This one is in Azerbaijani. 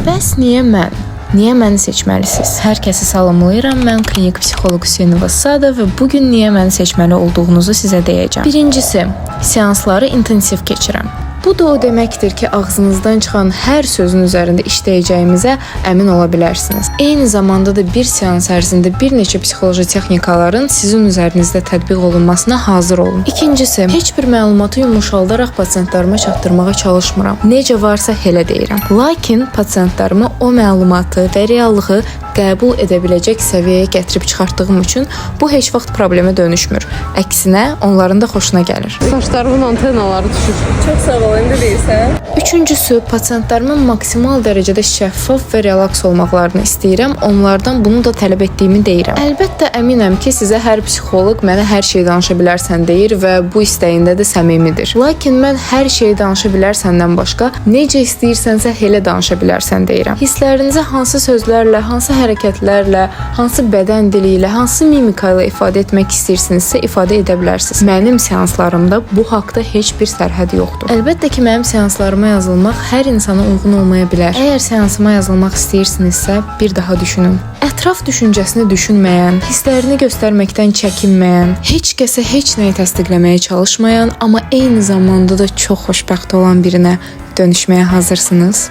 Bəs niyə mən? Niyə məni seçməlisiniz? Hər kəsi salamlayıram. Mən klinik psixoloq Hüseynova Sada və bu gün niyə məni seçməli olduğunuzu sizə deyəcəm. Birincisi, seansları intensiv keçirəm. Bu da o deməkdir ki, ağzınızdan çıxan hər sözün üzərində işləyəcəyimizə əmin ola bilərsiniz. Eyni zamanda da bir seans ərzində bir neçə psixoloji texnikaların sizin üzərinizdə tətbiq olunmasına hazır olun. İkincisi, heç bir məlumatı yumuşaldaraq pasientlərimə çatdırmağa çalışmıram. Necə varsa elə deyirəm. Lakin pasientlərimi o məlumatı və reallığı qəbul edə biləcək səviyyəyə gətirib çıxartdığım üçün bu heç vaxt problemə dönüşmür. Əksinə, onların da xoşuna gəlir. Saçlarımın antenaları düşür. Çox sağ ol, indi deyirsən. Üçüncüsü, pasientlərimin maksimal dərəcədə şəffaf və relaks olmaqlarını istəyirəm. Onlardan bunu da tələb etdiyimi deyirəm. Əlbəttə əminəm ki, sizə hər psixoloq mənə hər şeyi danışa bilərsən deyir və bu istəyində də səmimidir. Lakin mən hər şeyi danışa bilərsəndən başqa necə istəyirsənsə elə danışa bilərsən deyirəm. Hisslərinizi hansı sözlərlə, hansı hərəkətlərlə, hansı bədən dili ilə, hansı mimika ilə ifadə etmək istəyirsinizsə ifadə edə bilərsiniz. Mənim seanslarımda bu haqda heç bir sərhəd yoxdur. Əlbəttə ki, mənim seanslarıma yazılmaq hər insana uyğun olmaya bilər. Əgər seansıma yazılmaq istəyirsinizsə, bir daha düşünün. Ətraf düşüncəsini düşünməyən, hisslərini göstərməkdən çəkinməyən, heç kəsə heç nəyi təsdiqləməyə çalışmayan, amma eyni zamanda da çox xoşbəxt olan birinə dönüşməyə hazırsınız?